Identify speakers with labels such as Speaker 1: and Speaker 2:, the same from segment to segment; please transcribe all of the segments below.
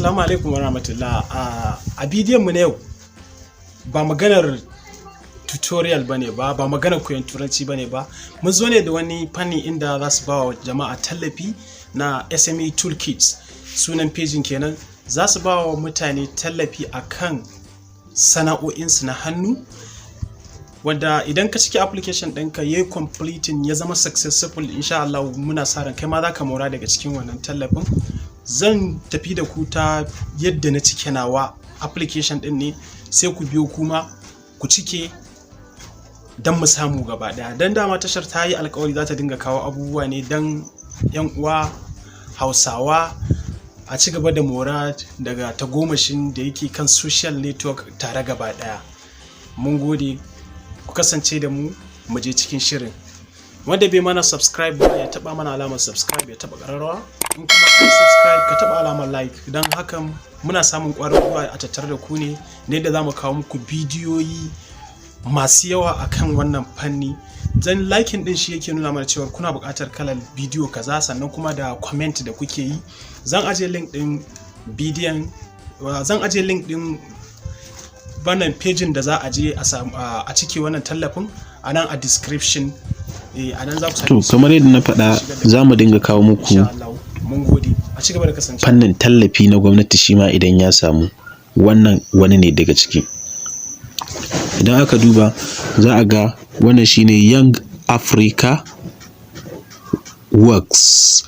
Speaker 1: Assalamu alaikum wa rahmatullah. A bidiyon mu na yau ba maganar tutorial bane ba, ba maganar koyon Turanci bane ba. Mun zo ne da wani fanni inda za su ba wa jama'a tallafi na SME Toolkits. Sunan pejin kenan. Za su ba wa mutane tallafi akan sana'o'insu na hannu, wanda idan ka cike application ɗinka ya yi completing, ya zama successful, insha Allah muna sa ran kai ma za ka mora daga cikin wannan tallafin. Zan tafi da ku ta yadda na cike nawa application ɗin ne, sai ku biyo kuma ku cike don mu samu gaba ɗaya. Don dama tashar ta yi alkawari za ta dinga kawo abubuwa ne don 'yan uwa Hausawa a ci gaba da mora daga tagomashin da yake kan social network tare gaba ɗaya. Mun gode, ku kasance da mu, mu je cikin shirin. Wanda bai mana subscribe ba, ya taba mana alamar subscribe, ya taba ƙararrawa. In kuma ka subscribe, ka taba alamar like. Don hakan muna samun ƙwarin gwiwa a tattare da ku ne ne da za mu kawo muku bidiyoyi masu yawa akan wannan fanni. Dan liking din shi yake nuna mana cewa kuna buƙatar kalar bidiyo kaza, sannan kuma da comment da kuke yi. Zan aje link din bidiyon, zan aje link din wannan pejin da za a je a cike wannan tallafin a nan a description. A nan za ku
Speaker 2: To, kamar yadda na faɗa, za mu dinga kawo muku
Speaker 1: Insha Allah. Mun gode, a ci gaba da kasance
Speaker 2: fannin tallafi na gwamnati shi ma idan ya samu. Wannan wani ne daga ciki. Idan aka duba, za a ga wannan shine Young Africa Works,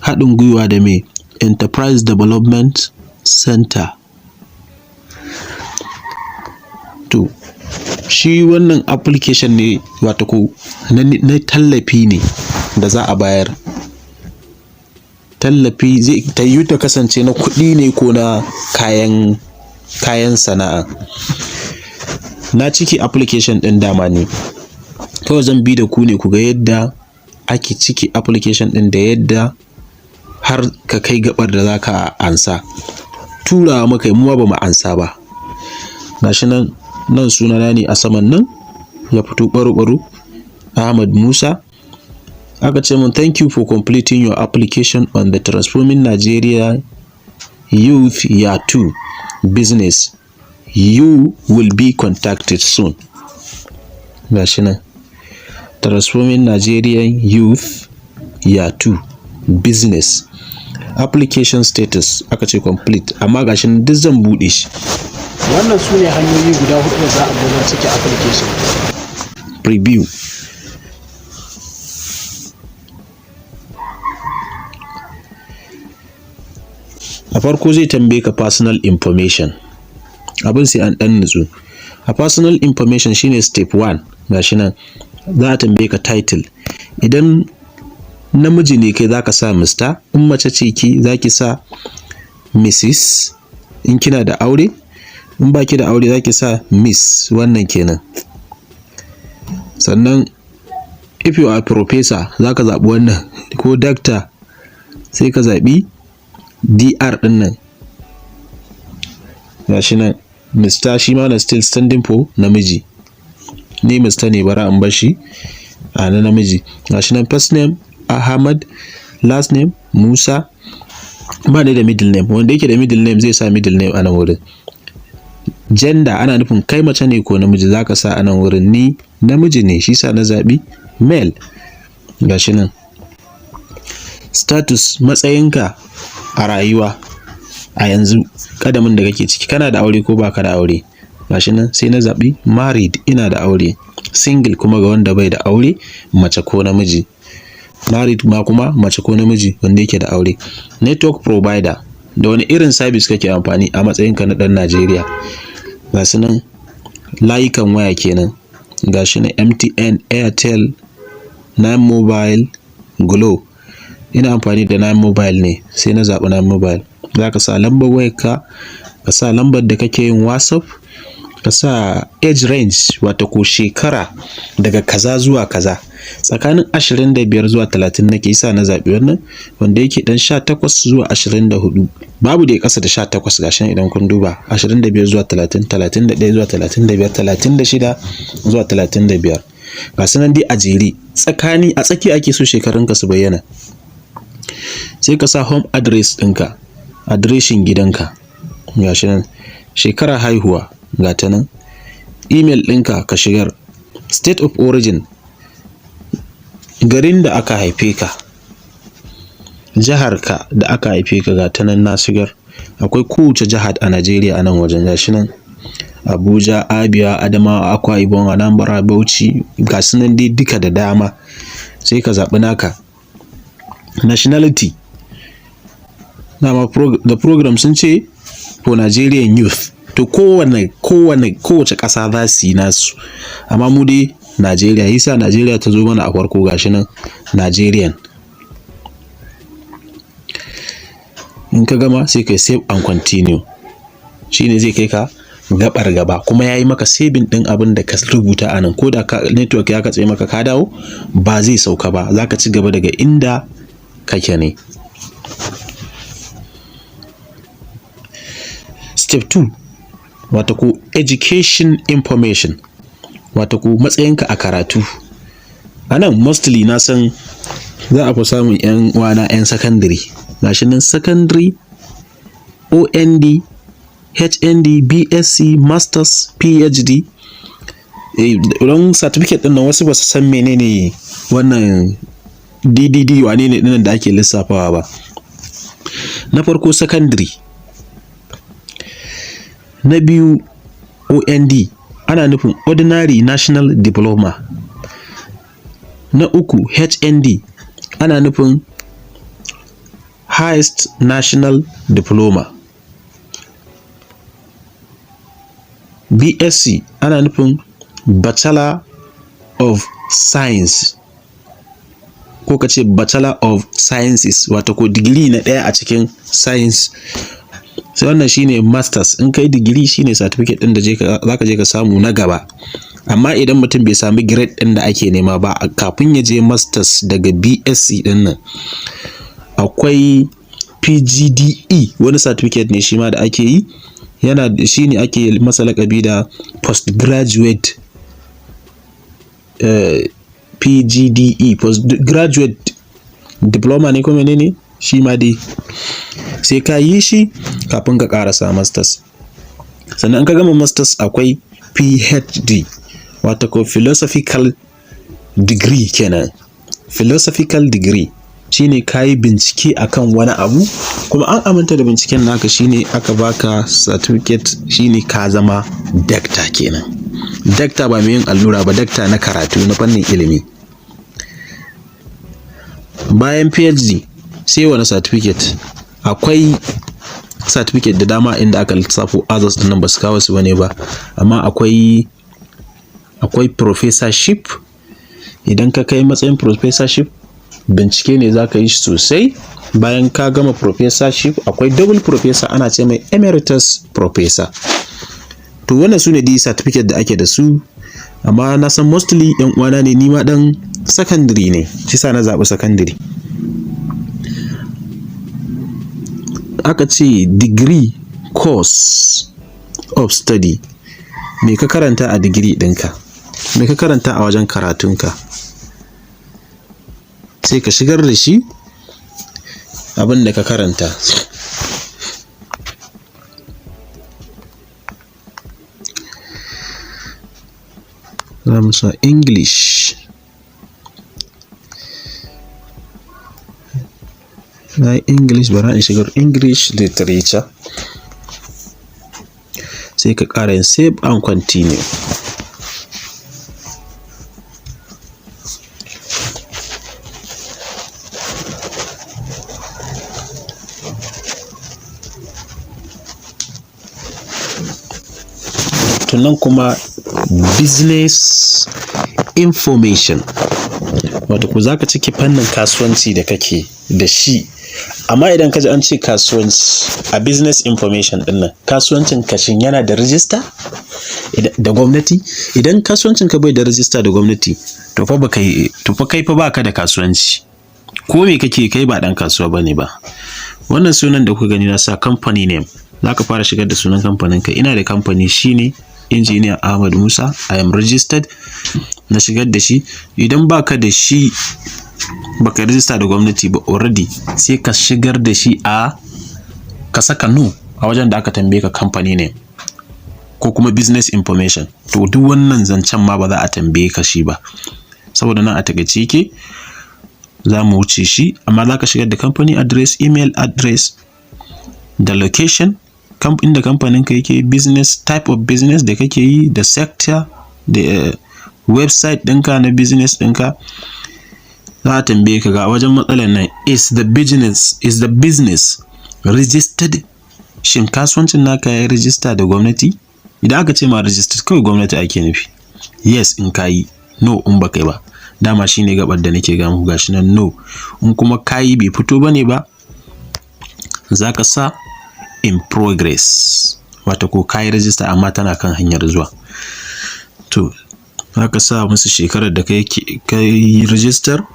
Speaker 2: haɗin gwiwa da mai Enterprise Development Center. To, shi wannan application ne, wato ko na tallafi ne da za a bayar. Tallafi zai ta yiwu ta kasance na kuɗi ne ko na kayan sana'a. Na cike application ɗin dama ne. Kawai zan bi da ku ne ku ga yadda ake cike application ɗin da yadda har ka kai gaɓar da za ka ansa. Turawa muka yi, mu ma ba mu ansa ba. Gashi nan, nan sunana ne a saman nan ya fito ɓaro-ɓaro, Ahmad Musa. Aka ce mun, "Thank you for completing your application on the Transforming Nigeria Youth Year 2 business. You will be contacted soon." Gashi nan. Transforming Nigerian Youth Year 2 business. Application status aka ce complete, amma gashi nan duk zan buɗe shi.
Speaker 1: Wannan su ne hanyoyi guda hudu da za a bi wajen cike application.
Speaker 2: Preview. A farko zai tambaye ka personal information. Abin sai an ɗan nutsu. A personal information shine step 1. Gashi nan. Za a tambaye ka title. Idan namiji ne kai, za ka sa Mr. In mace ce ki, za ki sa Mrs. In kina da aure, in ba ki da aure, za ki sa Miss, wannan kenan. Sannan if you are professor, za ka zaɓi wannan, ko doctor, sai ka zaɓi DR ɗin nan. Gashi nan Mr. shi ma na still standing for namiji. Ni Mr. ne, bara in bar shi a na namiji. Gashi nan, first name Ahmad, last name Musa. Ba ni da middle name. Wanda yake da middle name zai sa middle name a nan wurin. Gender ana nufin kai mace ne ko namiji, za ka sa a nan wurin. Ni namiji ne, shi sa na zaɓi male. Gashi nan. Status, matsayinka a rayuwa a yanzu, ƙadamin da kake ciki, kana da aure ko baka da aure. Gashi nan, sai na zaɓi married, ina da aure. Single kuma ga wanda bai da aure, mace ko namiji. Married ma kuma mace ko namiji wanda yake da aure. Network provider, da wani irin service kake amfani a matsayinka na ɗan Najeriya. Ga su nan, layukan waya kenan. Gashi nan, MTN, Airtel, Nine Mobile, Glo. Ina amfani da Nine Mobile ne, sai na zaɓi Nine Mobile. Za ka sa lambar wayarka, ka sa lambar da kake yin WhatsApp, ka sa age range, wato ko shekara daga kaza zuwa kaza. Tsakanin 25 zuwa 30 nake, sa na zaɓi wannan. Wanda yake ɗan 18 zuwa 24. Babu da ya ƙasa da 18. Gashi nan idan kun duba, 25 zuwa 30, 31 zuwa 35, 36 zuwa 35. Ga su nan dai a jere. Tsakani a tsaki ake so shekarunka su bayyana. Sai ka sa home address ɗinka. Adireshin gidanka gashi nan. Shekarar haihuwa ga ta nan. Email ɗinka ka shigar. State of origin, garin da aka haife ka, jihar ka da aka haife ka, ga ta nan na shigar. Akwai kowace jiha a Najeriya a nan wajen, gashi nan: Abuja, Abia, Adamawa, Akwa Ibom, Anambra, Bauchi, ga su nan dai duka da dama, sai ka zaɓi naka. Nationality, dama the program sun ce for Nigerian youth, to kowane kowace ƙasa za su yi nasu, amma mu dai Najeriya, yasa Najeriya ta zo mana a farko. Gashi nan Nigerian. In ka gama, sai kai save and continue, shine zai kai ka gabar gaba. Kuma ya yi maka saving ɗin abin da ka rubuta a nan. Ko da ka network ya katse maka, ka dawo, ba zai sauka ba, za ka ci gaba daga inda kake ne. Step 2, wato ko education information, wato ko matsayinka a karatu. A nan mostly na san za a fi samun 'yan uwana 'yan secondary. Gashi nan: secondary, OND, HND, BSc, Masters, PhD. Don certificate din nan, wasu ba su san menene wannan DDD wane ne dinnan da ake lissafawa ba. Na farko secondary, na biyu OND, ana nufin Ordinary National Diploma, na uku HND, ana nufin Highest National Diploma, BSc ana nufin Bachelor of Science, ko ka ce Bachelor of Sciences, wato ko digiri na ɗaya a cikin science. Sai wannan shine masters. In kai digiri, shine certificate ɗin da za ka je ka samu na gaba. Amma idan mutum bai sami grade ɗin da ake nema ba kafin ya je masters daga BSc ɗin nan, akwai PGDE, wani certificate ne shi ma da ake yi, yana shi ne ake masa laƙabi da postgraduate, PGDE, postgraduate diploma ne ko menene. Shi ma dai sai ka yi shi kafin ka ƙarasa masters. Sannan in ka gama masters, akwai PhD, wato ko philosophical degree kenan. Philosophical degree shine ka yi bincike akan wani abu kuma an aminta da binciken naka, shine aka baka certificate, shine ka zama dakta kenan. Dakta ba mai yin allura ba, dakta na karatu na fannin ilimi. Bayan PhD sai wani certificate? Akwai certificate da dama inda aka lissafo. Others din nan ba su kawo su bane ba, amma akwai professorship. Idan ka kai matsayin professorship, bincike ne za ka yi shi sosai. Bayan ka gama professorship, akwai double professor, ana ce mai emeritus professor. To, wannan su ne dai certificate da ake da su, amma na san mostly yan uwana ne, ni ma dan secondary ne, shi sa na zaɓi secondary. Aka ce degree course of study, me ka karanta a digiri ɗinka, me ka karanta a wajen karatunka, sai ka shigar da shi abin da ka karanta. Za mu sa English. Na yi English, bara in shigar English literature. Sai ka ƙara yin save and continue. To, nan kuma business information, wato ko za ka cike fannin kasuwanci da kake da shi. Amma idan ka ji an ce kasuwanci a business information ɗin nan, kasuwancin ka shin yana da rijista da gwamnati? Idan kasuwancin ka bai da rijista da gwamnati, to fa baka to fa kai fa baka da kasuwanci. Ko me kake kai, ba ɗan kasuwa bane ba. Wannan sunan da kuka gani na sa, company name, za ka fara shigar da sunan kamfanin ka. Ina da kamfani, shine Engineer Ahmad Musa, I am registered, na shigar da shi. Idan baka da shi, baka rijista da gwamnati ba already, sai ka shigar da shi a Ka saka no a wajen da aka tambaye ka company name ko kuma business information. To, duk wannan zancen ma ba za a tambaye ka shi ba, saboda nan a takaice yake, za mu wuce shi. Amma za ka shigar da company address, email address da location inda kamfanin ka yake, business type of business da kake yi, da sector, da website ɗinka na business ɗinka. Za a tambaye ka, ga wajen matsalar nan: Is the business registered? Shin kasuwancin naka ya yi rijista da gwamnati? Idan aka ce ma registered, kawai gwamnati ake nufi. Yes in ka yi, no in ba kai ba. Dama shine gabar da nake ga muku. Gashi nan no. In kuma ka yi bai fito bane ba, za ka sa in progress, wato ko ka yi rajista amma tana kan hanyar zuwa. To, za ka sa musu shekarar da ka yi rajistar.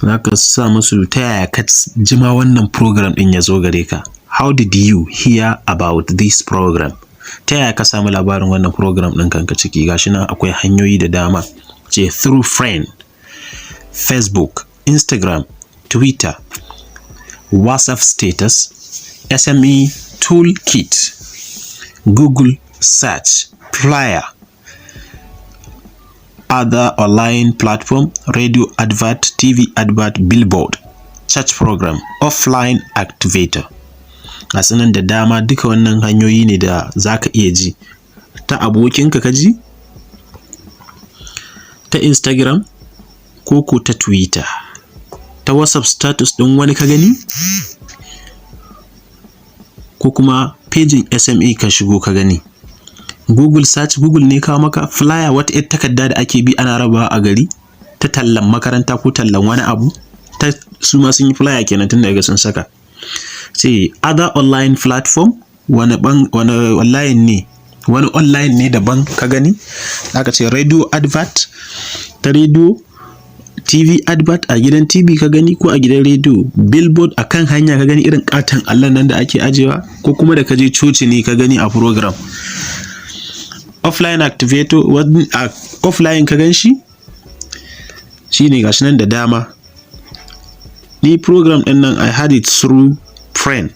Speaker 2: Za ka sa musu ta yaya ka jima wannan program ɗin ya zo gare ka. How did you hear about this program? Ta yaya ka samu labarin wannan program ɗin kanka ciki? Gashi nan akwai hanyoyi da dama, ce through friend, Facebook, Instagram, Twitter, WhatsApp status, SME toolkit, Google search, flyer, other online platform, radio advert, TV advert, billboard, church program, offline activator. Ga nan da dama. Duka wannan hanyoyi ne da za ka iya ji. Ta abokinka ka ji, ta Instagram ko ta Twitter, ta WhatsApp status ɗin wani ka gani, ko kuma pejin SME ka shigo ka gani, Google search, Google ne kawo maka, flyer, wata yar takarda da ake bi ana rabawa a gari ta tallan makaranta ko tallan wani abu, ta su ma sun yi flyer kenan tun daga sun saka. Sai other online platform, wani ban wani online ne, wani online ne daban ka gani? Aka ce radio advert, ta radio, TV advert, a gidan TV ka gani ko a gidan rediyo, billboard, a kan hanya ka gani, irin katon allon nan da ake ajewa, ko kuma da ka je coci ne ka gani a program, offline activator, a offline ka gan shi. Shine gashi nan da dama. Ni program din nan, I had it through friend.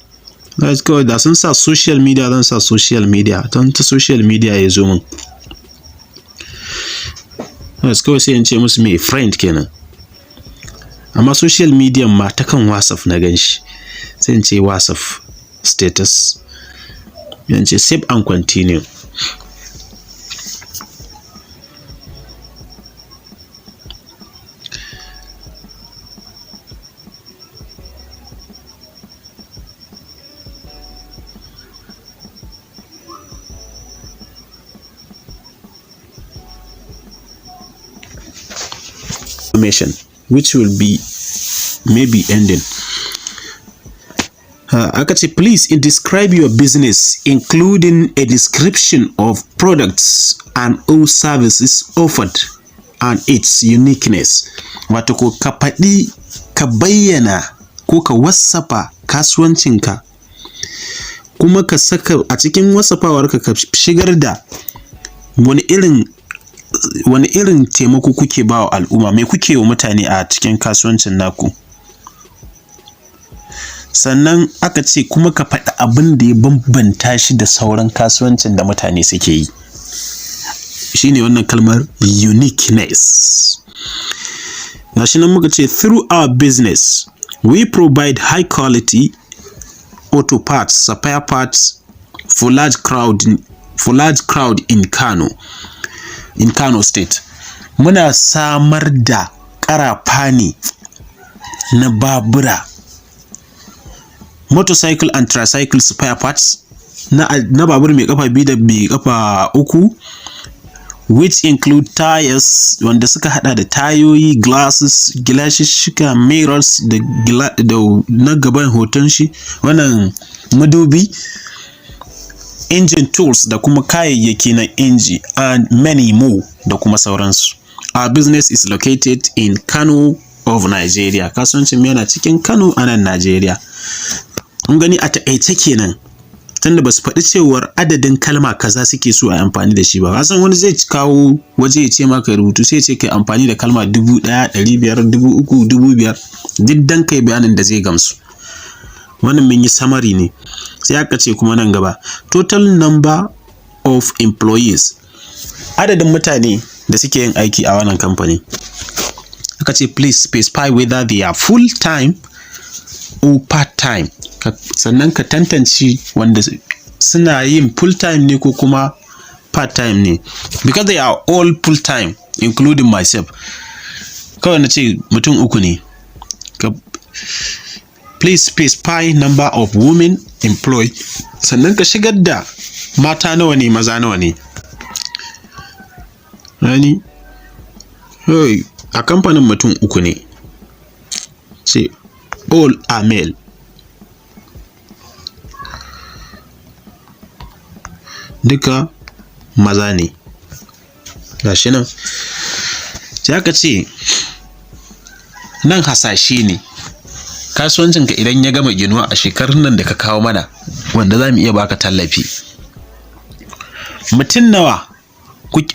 Speaker 2: That's kawai. Da sun sa social media, zan sa social media, don ta social media ya zo min. That's kawai. Sai in ce musu mai friend kenan. Amma social media ma ta kan WhatsApp na gan shi, sai in ce WhatsApp status, in ce save and continue. Information which will be maybe ending. Aka ce, "Please describe your business, including a description of products and all services offered and its uniqueness." Wato ko ka faɗi, ka bayyana ko ka wasafa kasuwancinka, kuma ka saka a cikin wasafawarka ka shigar da wani irin taimako kuke ba wa al'umma, me kuke wa mutane a cikin kasuwancin naku. Sannan aka ce kuma ka faɗi abin da ya bambanta shi da sauran kasuwancin da mutane suke yi, shine wannan kalmar uniqueness. Gashi nan muka ce, "Through our business, we provide high quality auto parts, spare parts for large crowd in Kano State." Muna samar da ƙarafa ne na babura, motorcycle and tricycle spare parts, na babur mai kafa biyu da mai kafa uku, which include tires, wanda suka hada da tayoyi, glasses, gilashishika, mirrors, da na gaban hoton shi wannan madubi, engine tools, da kuma kayayyaki na inji, and many more, da kuma sauransu. Our business is located in Kano of Nigeria. Kasuwancin yana cikin Kano a nan Nigeria. Kun gani, a taƙaice kenan, tunda ba su faɗi cewar adadin kalma kaza suke so a amfani da shi ba. Kasan wani zai kawo waje ya ce maka rubutu, sai ya ce kai amfani da kalma 1500, 3,000, 5,000, duk dan kai bayanin da zai gamsu. Wannan mun yi summary ne. Sai aka ce kuma nan gaba, total number of employees, adadin mutane da suke yin aiki a wannan kamfani. Aka ce, "Please specify whether they are full time or part time." Sannan ka tantance wanda suna yin full time ne ko kuma part time ne. Because they are all full time, including myself, kawai na ce mutum uku ne. Please specify number of women employed. Sannan ka shigar da mata nawa ne, maza nawa ne. Rani hey, a kamfanin mutum uku ne, ce all are male, duka maza ne. Gashi nan. Sai aka ce nan hasashe ne, kasuwancinka idan ya gama ginuwa a shekarun nan da ka kawo mana wanda za mu iya baka tallafi, mutum nawa,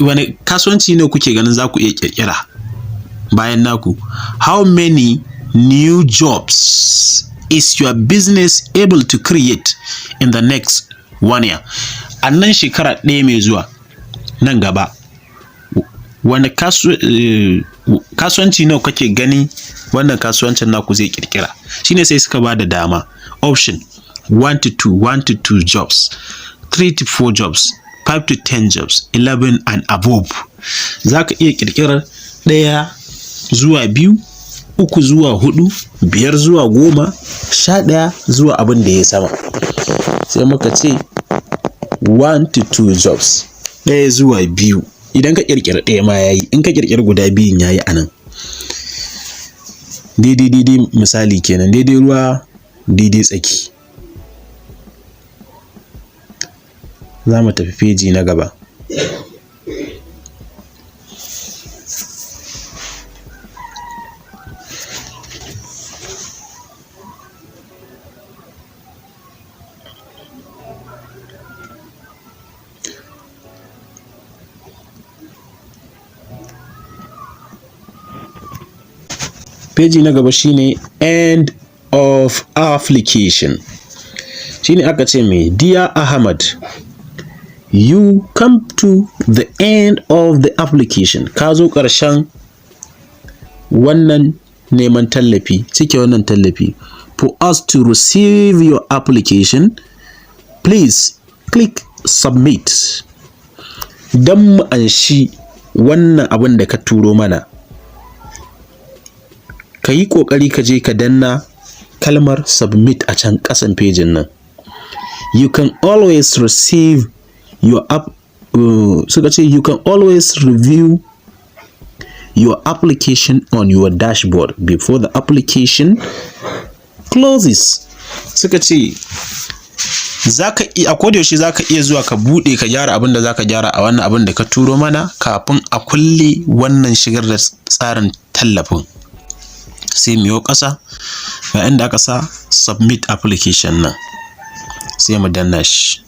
Speaker 2: wani kasuwanci ne kuke ganin za ku iya ƙirƙira bayan naku? How many new jobs is your business able to create in the next one year? A nan shekara ɗaya mai zuwa nan gaba, wani kasuwanci nawa kake gani wannan kasuwancin naku zai kirkira? Shine sai suka ba da dama, option 1 to 2, 1 to 2 jobs, 3 to 4 jobs, 5 to 10 jobs, 11 and above. Za ka iya kirkirar ɗaya zuwa biyu, uku zuwa hudu, biyar zuwa 10, 11 zuwa abin da ya sama. Sai muka ce 1 to 2 jobs, ɗaya zuwa biyu. Idan ka ƙirƙiri ɗaya ma yayi, in ka ƙirƙiri guda biyun yayi. A nan daidai daidai misali kenan, daidai ruwa daidai tsaki. Za mu tafi feji na gaba. Feji na gaba shine end of application. Shine aka ce mai, "Dear Ahmad, you come to the end of the application." Ka zo ƙarshen wannan neman tallafi, cike wannan tallafi. "For us to receive your application, please click submit." Don mu anshi wannan abin da ka turo mana, ka yi ƙoƙari ka je ka danna kalmar submit a can ƙasan fejin nan. You can always receive your app, suka ce you can always review your application on your dashboard before the application closes. Suka ce zaka iya, a kodayaushe zaka iya zuwa ka buɗe ka gyara abin da zaka gyara a wannan abin da ka turo mana kafin a kulle wannan shigar da tsarin tallafin. Sai mu yo ƙasa, ga inda aka sa submit application nan, sai mu danna shi.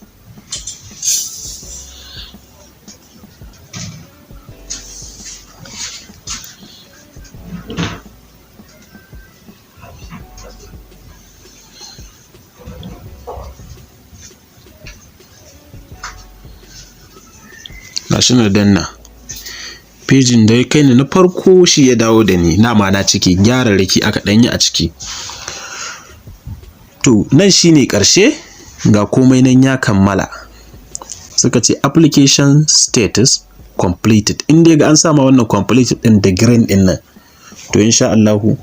Speaker 2: Gashi na danna, pejin da ya kai ni na farko shi ya dawo da ni na ma na ciki, gyararraki aka ɗan yi a ciki. To, nan shine ƙarshe, ga komai nan ya kammala. Suka ce application status completed. In dai ga an sama wannan completed ɗin da green ɗin nan, to insha Allahu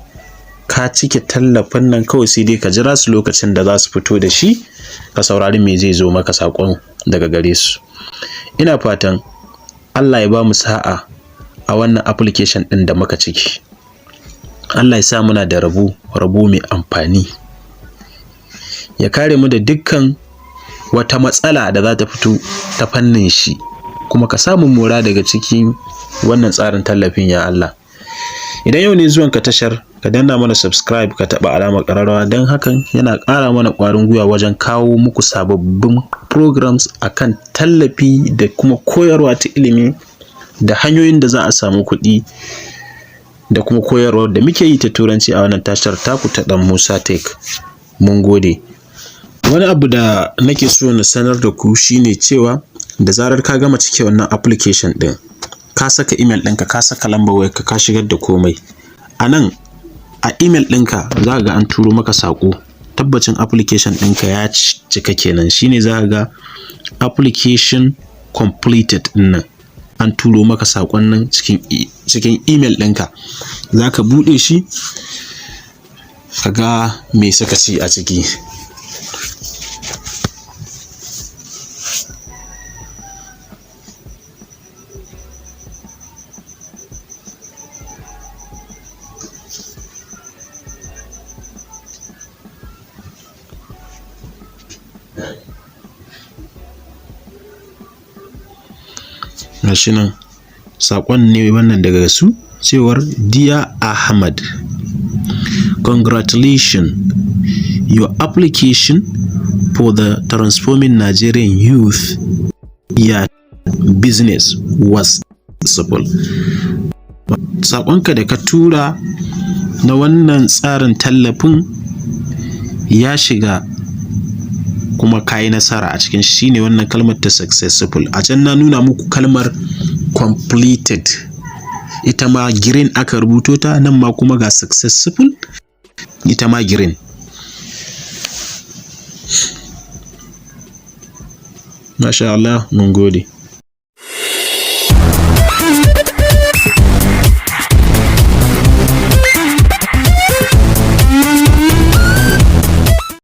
Speaker 2: ka cike tallafin nan. Kawai sai dai ka jira su lokacin da za su fito da shi, ka saurari me zai zo maka saƙon daga gare su. Ina fatan Allah ya ba mu sa'a a wannan application ɗin da muka ciki. Allah ya sa muna da rabo, rabo mai amfani, ya kare mu da dukkan wata matsala da za ta fito ta fannin shi, kuma ka samu mora daga cikin wannan tsarin tallafin, ya Allah. Idan yau ne zuwanka tashar, ka danna mana subscribe, ka taɓa alamar ƙararrawa, don hakan yana ƙara mana ƙwarin gwiwa wajen kawo muku sababbin programs akan tallafi da kuma koyarwa ta ilimi da hanyoyin da za a samu kuɗi da kuma koyarwa da muke yi ta Turanci a wannan tashar taku ta Ɗan Musa Tech. Mun gode. Wani abu da nake so na sanar da ku shine cewa da zarar ka gama cike wannan application ɗin, ka saka email ɗinka, ka saka lambar wayarka, ka shigar da komai, a nan a email ɗinka za ka ga an turo maka saƙo tabbacin application ɗinka ya cika kenan. Shine za ka ga "application completed" ɗin nan, an turo maka saƙon nan cikin email ɗinka. Za ka buɗe shi ka ga me suka ce a ciki. Gashi nan, saƙon ne wannan daga su cewar, "Dear Ahmad, congratulations, your application for the Transforming Nigerian Youth Year Business was successful." Saƙonka da ka tura na wannan tsarin tallafin ya shiga kuma ka yi nasara a cikin shi ne wannan kalmar ta "successful". A can na nuna muku kalmar "completed", ita ma green aka rubuto ta. Nan ma kuma ga "successful", ita ma green. Masha Allah, mun gode.